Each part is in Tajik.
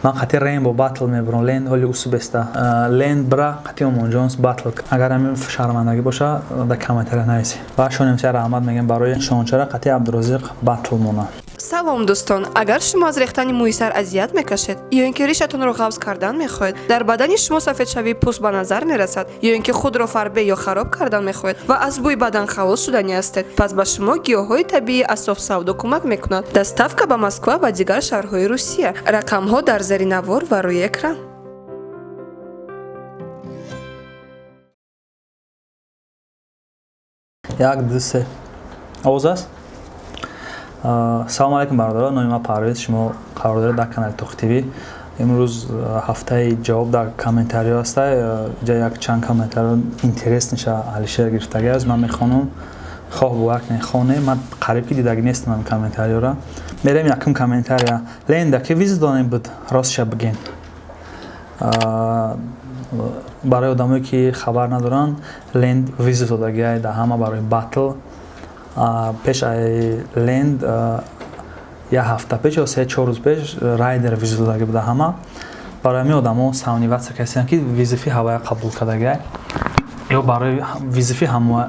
Ман қати Рембо батл мебурам. Ленд ҳоли усубеста. Ленд бра қати Омон Ҷонс батл. Агар ҳамин шармандагӣ боша, дар комментария нависед. Ва Шонемча раҳмат мегӯем барои Шончара қати Абдурозиқ батл мона. Салом, дӯстон! Агар шумо аз рехтани мӯи сар азият мекашед ё ин ки ришатонро ғафз кардан мехоҳед, дар бадани шумо сафедшавии пӯст ба назар мерасад, ё ин ки худро фарбе ё хароб кардан мехоҳед ва аз бӯи бадан халос шуданӣ ҳастед, пас ба шумо гиёҳҳои табиии Асоф Савдо кӯмак мекунад. Доставка ба Москва ва дигар шаҳрҳои Русия. Рақамҳо дар зери навор ва рӯи экран. Як, ду, се. Овоз аст? Салому алайкум, бародаро. Номи ман Парвез, шумо қарор доред дар канали Тоқи ТВ. Имрӯз ҳафтаи ҷавоб дар комментариҳо аста. Ҷа як чанд комментариҳо интересныйша Алишер гирифтагӣ аст, ман мехонам. Хоҳ бовар кунед, хоҳ не, ман қариб ки дидагӣ нестам ҳамин комментариҳоро. Мерем якум комментария. Ленда ки виза донем буд, ростша бигем. Барои одамое ки хабар надоранд, Ленд виза додагиай дар ҳама барои батл. Пеш ай Ленд як ҳафта пеш ё 3-4 рӯз пеш Райдер виза додагӣ буда ҳама. Барои ҳамин одамо сомневаться карданд, ки визифи ҳавая қабул кардагиай ё барои визифи ҳамоа.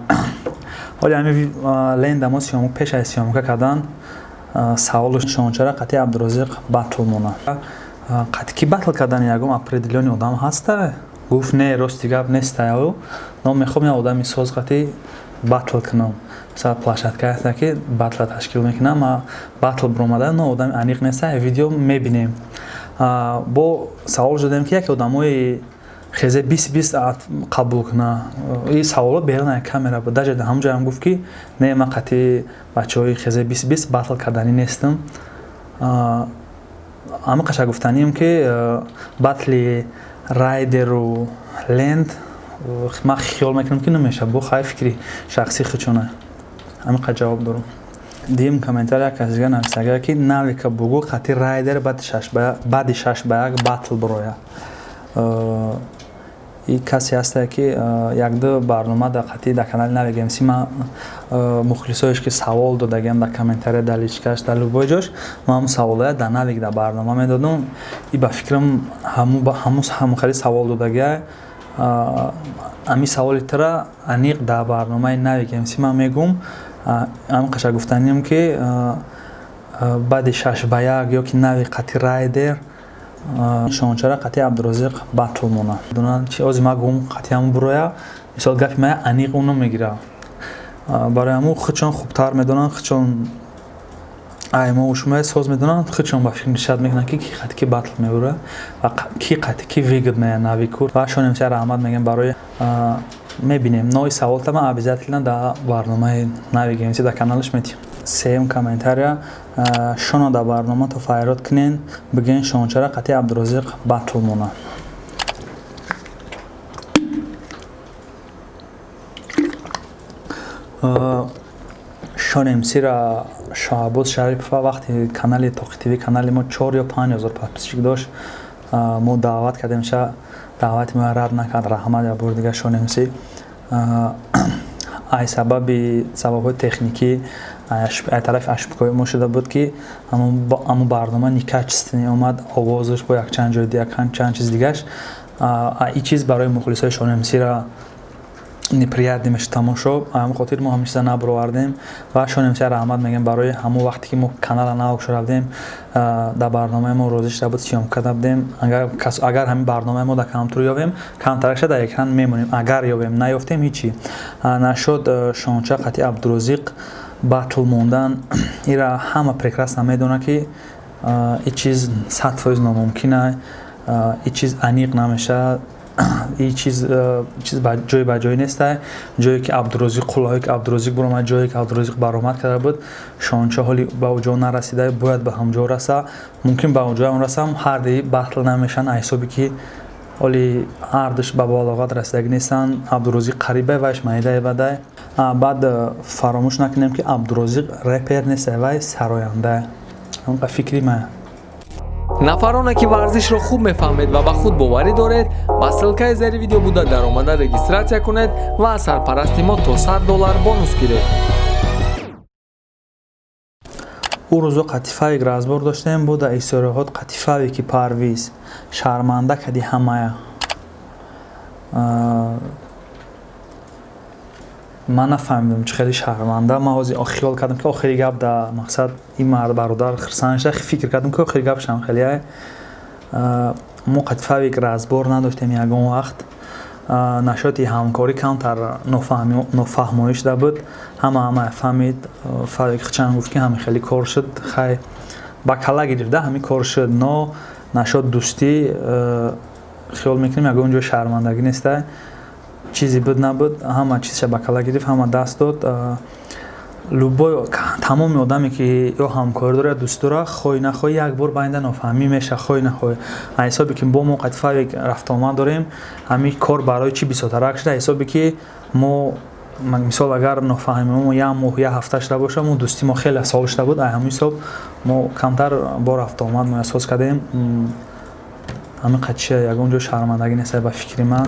Ҳоли ҳамин Ленда мо съёмка пеш ай съёмка кардан саволу Шончара қати Абдурозиқ батл мона. Қати ки батл кардани ягон определённый одам ҳаста? Гуфт не, рости гап нестай, но мехоҳам як одами соз қати батл кунам. Масалан, площадка ҳаста ки батла ташкил мекунам, ма батл биромада, но одами аниқ неста, видео мебинем. Бо савол шудем ки яке одамои хезе 20-20 қабул куна. И саволо берун камера буд. Даже ҳамон ҷоям гуфт ки не, ман қати бачаҳои хезе 20-20 батл карданӣ нестам. Ҳамин қаша гуфтанием ки батли Райдеру Ленд ман хиёл мекунам ки намешавад. Бо хай фикри шахсии худшона. Ҳамин қад ҷавоб дорам. Дуюм комментар як кас дига нависага ки Навика бугӯ қати Райдер баъди 6 ба 1 батл бирояд. И касе ҳастае ки якду барнома дар қати дар канали Навик МС ман мухлисоеш ки савол додагиам дар комментария, дар личкаш, дар любой ҷош, ман ҳамун саволоя дар Навик дар барнома медодам. И ба фикрам ҳамун хеле савол додагиай. Ҳамин саволи тира аниқ дар барномаи Навик МС ман мегӯм. Ҳамин қаша гуфтанием ки баъди 6 ба 1 ё ки Нави қати Райдер Шончара қати Абдурозиқ батл мона. Чи ози ма гум қати ҳамун буроя, мисол гапи мая аниқ ӯ намегира. Барои ҳамун худшон хубтар медонанд, худшон ай мо шумо соз медонанд, худшон ба фикр нишад мекунанд ки ки қати ки батл мебура ва ки қати ки выгодная Навику. Ва Шонемча раҳмат мегӯем барои мебинем. Нои саволта ман обязательно дар барномаи Навик МС дар каналаш метиҳам. Сеюм комментария: Шоно дар барнома то файрод кунен, бигӯен Шончара қати Абдурозиқ батл мона. Шон МСра Шоҳаббос Шарипова вақти канали Тоқи ТВ, канали мо 4 ё 5 ҳазор подписчик дошт, мо даъват кардем, ша даъвати моя рад накард. Раҳмат як бори дига, Шон МС. Ай сабаби сабабҳои техникӣ, ай тарафи ошибкаҳои мо шуда буд ки ҳамун барнома некачественный омад, овозаш бо якчанд ҷои якчанд чиз дигаш. И чиз барои мухлисои Шон МСра неприятный мешуд тамошо. Ҳамин хотир мо ҳамин чиза набаровардем. Ва Шон МС раҳмат мегӯем барои ҳамон вақте ки мо канала нав шуда будем, дар барномаи мо розӣ шуда буд, съёмка карда будем. Агар ҳамин барномаи мо дар камтур ёбем, камтаракша дар экран мемонем. Агар ёбем, наёфтем, ҳичи нашуд. Шонча қати Абдурозиқ батл мондан, ира ҳама прекрасно медонад ки и чиз 100% номумкин, и чиз аниқ намешавад, и чиз ҷой ба ҷой нестай. Ҷое ки Абдурозиқ, қуллаҳое ки Абдурозиқ баромад, ҷое ки Абдурозиқ баромад карда буд, Шонча ҳоли ба ӯ ҷо нарасида, бояд ба ҳамон ҷо раса. Мумкин ба он ҷоям расам, ҳарди батл намешаванд, аз ҳисоби ки ҳоли ҳардуш ба балоғат расидагӣ нестанд. Абдурозиқ қарибай, вайш майдаи бадай. Баъд фаромӯш накунем ки Абдурозиқ репер нестай, вай сароянда. Ҳамқа фикри ман. Нафароне ки варзишро хуб мефаҳмед ва ба худ боварӣ доред, ба ссылкаи зери видео буда даромада регистрация кунед ва аз сарпарасти мо то 100 доллар бонус гиред. Ӯ рӯзо қатифавик разбор доштем, бо дар историҳот қатифавики Парвиз шарманда кади ҳамая. Ман нафаҳмидам, чӣ хеле шарманда. Ман ҳозир хиёл кардам, ки охири гап да мақсад ин мард бародар хирсанд шуда, фикр кардам, ки охири гапшам хеле. Мо қатифавик разбор надоштем ягон вақт. Нашоти ҳамкорӣ камтар нофаҳмоӣ шуда буд. Ҳама фаҳмид. Фавик чанд гуфт, ки ҳамин хеле кор шуд, хай ба кала гирифта ҳамин кор шуд, но нашод дӯстӣ хиёл мекунем, ягон ҷо шармандагӣ неста. Чизе буд набуд, ҳама чизша ба кала гирифт, ҳама даст дод. Любой, тамоми одаме, ки ё ҳамкорӣ дора, ё дӯст дора, хоҳӣ нахоҳӣ, як бор байнда нофаҳмӣ меша, хоҳӣ нахоҳӣ. Ҳисобе ки бо мо қатифавик рафтуомад дорем, ҳамин кор барои чӣ бисёртарак шуда? Ҳисобе ки мо, мисол, агар нофаҳмиҳо мо як моҳ, як ҳафта шуда боша, мо дӯстии мо хеле сол шуда буд. Ай ҳамин ҳисоб мо камтар бо рафтуомад мо эҳсос кардем. Ҳамин қадчия ягон ҷо шармандагӣ нест ба фикри ман.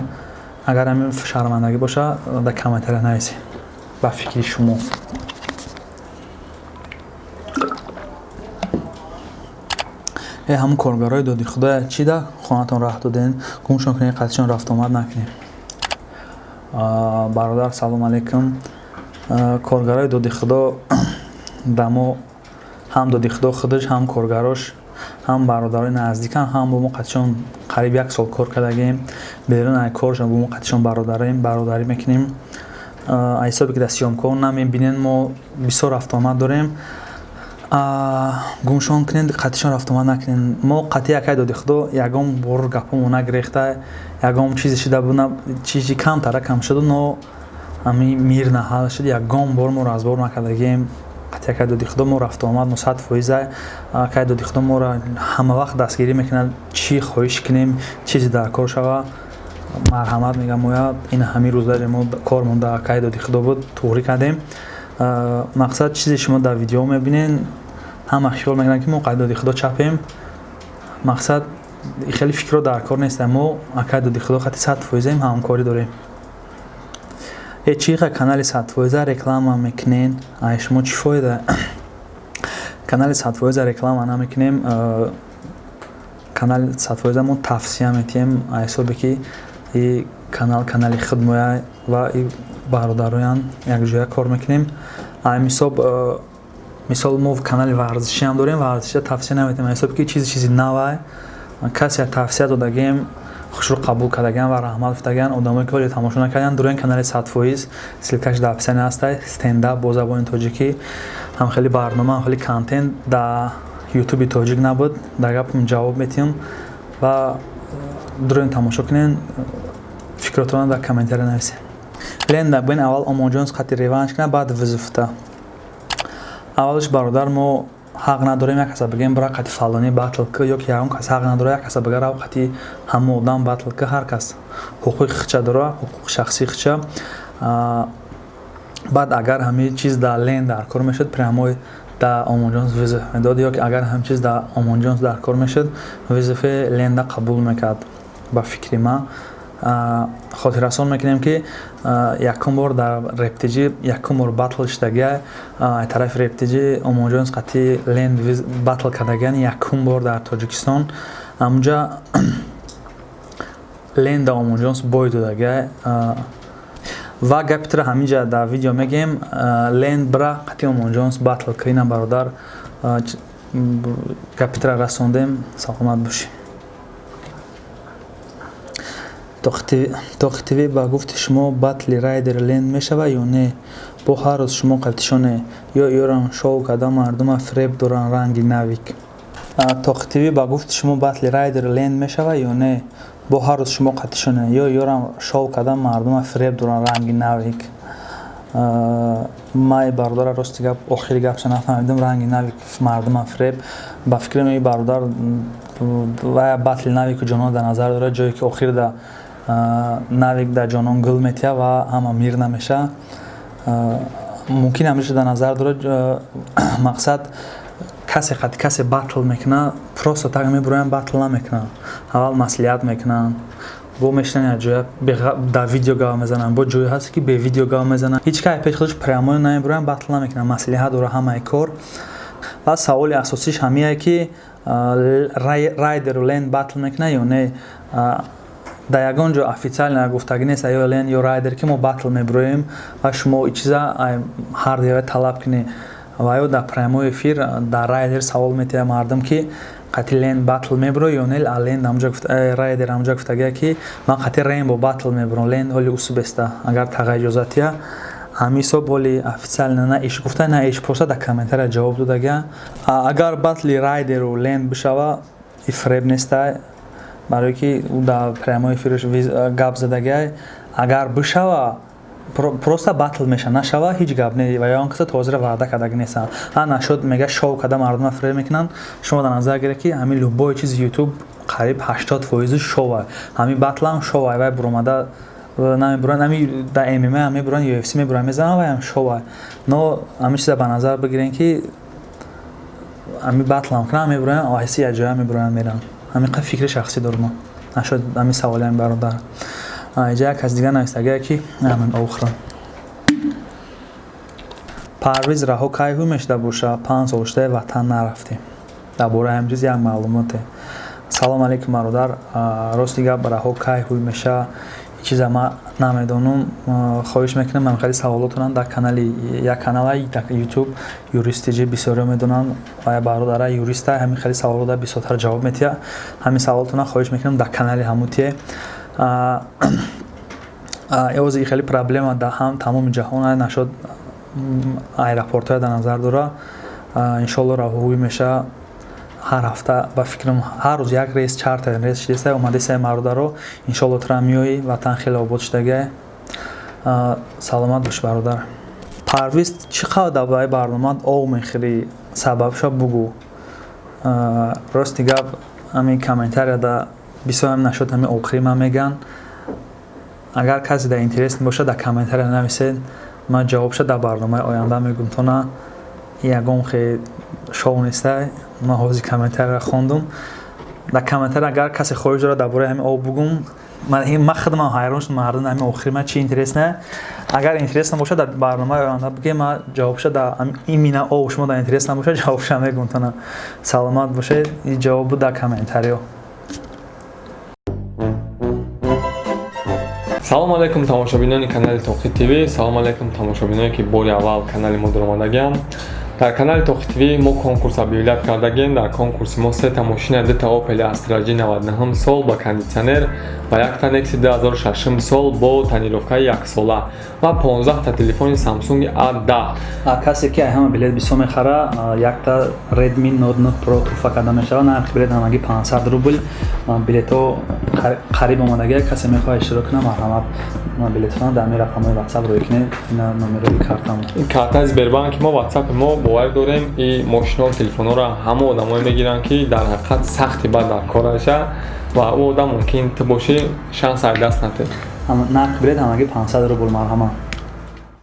Агар ҳамин шармандагӣ боша, дар комментария нависед ба фикри шумо. Ҳамун коргарои доди худоя чӣ да хонатон раҳ доден? Гумшон кунед, қатишон рафтуомад накунед. Бародар, салом алейкум. Коргарои доди худо да мо ҳам доди худо худаш, ҳам коргарош, ҳам бародарои наздикан, ҳам бо мо қатишон қариб як сол кор кардагем. Берун ай коршон бо мо қатишон бародарем, бародарӣ мекунем. Ҳисобе ки дар съёмкаҳо намебинен, мо бисёр рафтуомад дорем. Гумшон кунед, қатишон рафтуомад накунед. Мо қатъи якай доди худо ягон бор гапҳомо нагирехта, ягон чизе шида буд, чизи камтара кам шуду, но ҳамин мирно ҳал шуд. Ягон бор мо разбор накардагем. Қатъи якай доди худо мо рафтуомад мо 100%. Акай доди худо моро ҳама вақт дастгирӣ мекунад, чӣ хоҳиш кунем, чизе дар кор шава, марҳамат мегам моя. Ин ҳамин рӯз даже мо кор монда акай доди худо буд, туғрӣ кардем. Мақсад, чизе шумо дар видео мебинен, ҳама хиёл мекунанд, ки мо қай доди худо чапем. Мақсад, хеле фикрро дар кор нестем. Мо акай доди худо хати 100%-ем, ҳамкорӣ дорем. Чӣ ха канали 100% реклама мекунен? Ай шумо чӣ фоида? Канали 100% реклама намекунем. Канали 100% мо тавсия метиҳем, ҳисобе ки и канал канали худ моя ва и бародароян, якҷоя кор мекунем. Ҳамин ҳисоб, мисол, мо канали варзишӣ ҳам дорем, варзишиа тавсия наметиҳем, ҳисобе ки чизи навай. Касе тавсия додагем, хушрӯ қабул кардаган ва раҳмат гуфтаган. Одамое ки ҳоле тамошо накарданд, дуроин канали 100%, ссылкаш дар описание ҳастай. Стендап бо забони тоҷикӣ, ҳам хеле барнома, ҳам хеле контент дар ютуби тоҷик набуд. Дар гапам ҷавоб метиҳам ва дуроин тамошо кунен, фикротонро дар комментария нависед. Ленда бин аввал Омонҷонс қати реванш кунад, баъд вызовта. Аввалш, бародар, мо ҳақ надорем як каса бигем, бира қати фалонӣ батл ки, ё ки ягон кас ҳақ надора як каса бига, рав қати ҳама одам батл ки. Ҳар кас ҳуқуқи хича дора, ҳуқуқи шахсии хича. Баъд агар ҳамин чиз дар лен дар кор мешуд, прямой да Омонҷонс вызов медод, ё ки агар ҳамин чиз дар Омонҷонс дар кор мешуд, вызови ленда қабул мекард, ба фикри ман. Хотиррасон мекунем, ки якум бор дар рептиҷӣ якум бор батл шудагия. Тарафи рептиҷӣ Омонҷонс қатъи ленд батл кардагиян якум бор дар Тоҷикистон. Ҳамунҷа ленда Омонҷонс бой додагия. Ва гапи тура ҳаминҷа дар видео мегӯем: ленд бира қатъи Омонҷонс батл кина, бародар. Гапи тура расондем, саломат бошӣ. Тоқи ТВ, ба гуфти шумо батли Райдер Ленд мешавад ё не? Бо ҳар рӯз шумо қатишоне ё ёрам шоу карда мардума фиреб доранд, ранги навик. Тоқи ТВ, ба гуфти шумо батли Райдер Ленд мешавад ё не? Бо ҳар рӯз шумо қатишоне ё ёрам шоу карда мардума фиреб доранд, ранги навик. Май, бародара, рости гап, охири гапша нафаҳмидам. Ранги навик мардума фиреб, ба фикрам, и бародар ва батли навику ҷонон дар назар дорад, ҷое ки охир да навик дар ҷонон гул метиҳад ва ҳама мир намеша. Мумкин ҳамеша дар назар дорад. Мақсад, касе қати касе батл мекунад, просто так мебуроян батл намекунанд. Аввал маслиҳат мекунанд, бо мешинанд як ҷоя, дар видео гап мезананд, бо ҷое ҳаст, ки бе видео гап мезананд. Ҳеҷ кай пеш худаш прямой намебуроян, батл намекунанд. Маслиҳат дора ҳамаи кор. Ва саволи асосиш ҳамие, ки Райдеру Лен батл мекунад ё не. Дар ягон ҷо официально гуфтагӣ нест, ё Лен, ё Райдер, ки мо батл мебироем ва шумо и чиза ҳар дева талаб кунед. Ва ё дар прямой эфир дар Райдер савол метиҳад мардум, ки қати Лен батл мебиро ё не. Лен Райдер ҳамҷа гуфтагия, ки ман қати Рембо батл мебиром. Лен ҳоли усубеста, агар таға иҷозатия. Ҳамин ҳисоб ҳоли официально на иш гуфта, на иш пурса, дар комментария ҷавоб додагия. Агар батли Райдеру Лен бишава, и фреб нестай, барое ки ӯ дар прямой эфирш гап задагиай. Агар бишава, просто батл меша, нашава, ҳеҷ гап не. Ва ё он каса то ҳозира ваъда кардаги нестанд. А нашуд, мега, шоу карда мардума фреб мекунанд. Шумо дар назар гиред, ки ҳамин любой чизи Ютуб қариб 80 фоизи шоуа. Ҳамин батлам шоуа. Вай буромада намебуранд, ами дар ММА мебуранд, UFC мебуранд, мезананд, вайам шоуа. Но ҳамин чиза ба назар бигирем, ки ҳамин батлам кунам, мебуранд, оҳиста якҷоя мебуранд, меранд. Ҳамин қадр фикри шахсӣ дорам нашуд ҳамин саволи ҳамин бародар. Иҷа як кас дигар навистагия, ки ман охирам. Парвиз, Раҳо кай ҳуй мешуда боша? 5 сол шуда, ватан нарафтем. Дар бораи ҳамин чиз як маълумоте. Салом алейкум, бародар. Рости гап, Раҳо кай ҳуй меша, чиза ман намедонам. Хоҳиш мекунам, ман хеле саволотонам дар канали, як канала дар Ютуб, Юрист ТЖ, бисёриҳо медонанд ва бародара юриста, ҳамин хеле саволода бисёртар ҷавоб метиҳад. Ҳамин саволотона хоҳиш мекунам, дар канали ҳамутие. Ози хеле проблема дар ҳам тамоми ҷаҳон нашуд, аэропортҳоя дар назар дора. Иншоалло, раҳоҳӯй меша. Ҳар ҳафта, ба фикрам, ҳар рӯз як рейс, чарта рейс шидеста, омадесай. Бародаро, иншоалло, тура меоӣ, ватан хеле обод шудагай. Саломат бош, бародар. Парвиз, чӣ қадр дар бораи барномаат ов мехӯрӣ? Сабабша бугӯ. Рости гап, ҳамин комментарияда бисёрам нашуд ҳамин охири ман мегӯянд. Агар касе дар интерес бошад, дар комментария нависед, ман ҷавобша дар барномаи оянда мегӯм. Тона ягон хе шоу нестай. Ман ҳозир комментарияро хондум. Дар комментария агар касе хоҳиш дорад, дар бораи ҳамин об бугум, ман худам ҳайрон шудам, мардум ҳамин охири ман чи интерес не. Агар интерес набошад, дар барномаи оянда бигем, ман ҷавобша дар имина об шумо дар интерес набошад, ҷавобша мегӯм тона. Саломат бошед. Ин ҷавоб буд дар комментариё. Салом алейкум, тамошобинони канали Тоқи ТВ. Салом алейкум, тамошобиное, ки бори аввал канали мо дуромадагиам. Дар канали Тоқи ТВ мо конкурс объявлять кардагем. Дар конкурси мо сета мошина: дута Опел Астра J 99 сол ба кондитсионер ва якта Некси 2006 сол бо тонировкаи яксола ва 15та телефони Samsung A10. Касе ки ҳама билет бисёр мехара, якта Redmi Note 9 Pro туҳфа карда мешавад. Нархи билет ҳамагӣ 500 рубл. Билетҳо қариб омадагия. Касе мехоҳад иштирок кунад, марҳамат, билетҳоро дар ҳамин рақамҳои WhatsApp рӯй кунед. Ина номерои картамо. Картаи Сбербанки мо, WhatsApp мо. Боварӣ дорем, и мошино, телефонҳоро ҳама одамое мегиранд, ки дар ҳақиқат сахти бад дар кораша, ва ӯ одам мумкин ту бошӣ. Шанс ай даст натед. Нархи билет ҳамагӣ 500 рубл. Марҳамат.